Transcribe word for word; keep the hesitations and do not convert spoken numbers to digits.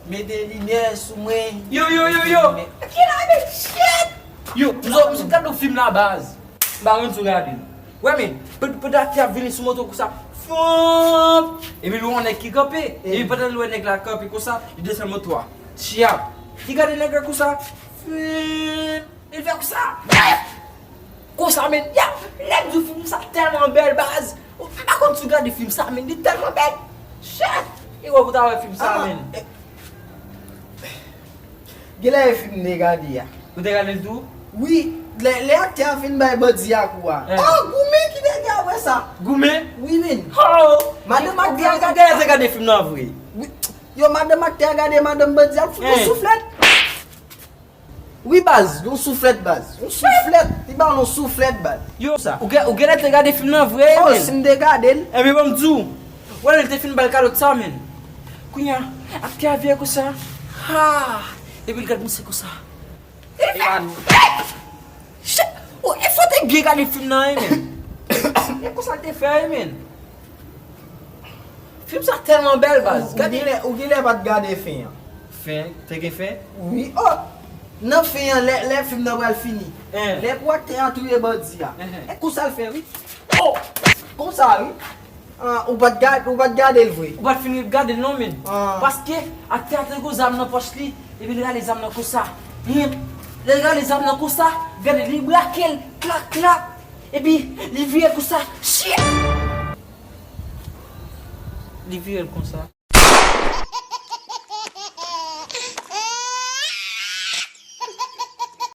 Mete limyè sou mwen. Yo, yo, yo, yo. Ki la, men, shit! Yo, m sot, m sot gade yon fim la, baz. M pa konn si w gade l. Wè, men, pand-, pandan aktè a ap vini sou moto konsa, fwonp! Epi l wè yon nèg ki kanpe. Epi pandan l wè nèg la kanpe konsa, li desann moto a. Chiyap! Li gade nèg la konsa, fwonp! Li fè konsa. Konsa, men, ya, lè m di w fim sa tèlman bèl, baz. M pa konn si w gade fim sa, men, li tèlman bèl. Shit! E wè pou w ta wè fim sa, men. Genlè e fim m te gade a. Ou te gade l tou? Wi, lè, lè aktè a fin bay bandi a kou a. Oh, goumen ki nèg la wè sa. Goumen? Wi, men. Oh! Madanm aktè a gade. Ou te gade fim nan vre? Wi. Yo, madanm aktè a gade madanm bandi a fout yon souflèt. Wi, baz, yon souflèt, baz. Yon souflèt. Li ba l yon souflèt, baz. Yo, sa. Ou gen, ou genlè te gade fim nan vre, men. Oh, si m te gade l. Enben, ban m di w. Wè, lè l te fin ba l kalòt sa, men. Kounye a, aktè a vire konsa. Ha! Epi l gade misye konsa. Epa nou. Shit! Oh, e fò te byen gade fim nan, wi, men. E konsa l te fè, wi, men. Fim sa tèlman bèl, baz. Ou, ou genlè, ou genlè pa t gade fen an. Fen? Te gen fen? Wi. Oh! Nan fen an, lè, lè fim nan pral fini. Lè pou aktè a touye bandi a. E konsa l fè, wi. Oh! Konsa, wi. Ah, ou pa t gad-, ou pa t gade l vre? Ou pa t fin gade l non, men. Paske aktè a te gen zam nan pòch li, epi l rale zam nan konsa. Lè l rale zam nan konsa, gade, li brake l, klak, klak. Epi, li vire konsa, shit! Li vire l konsa.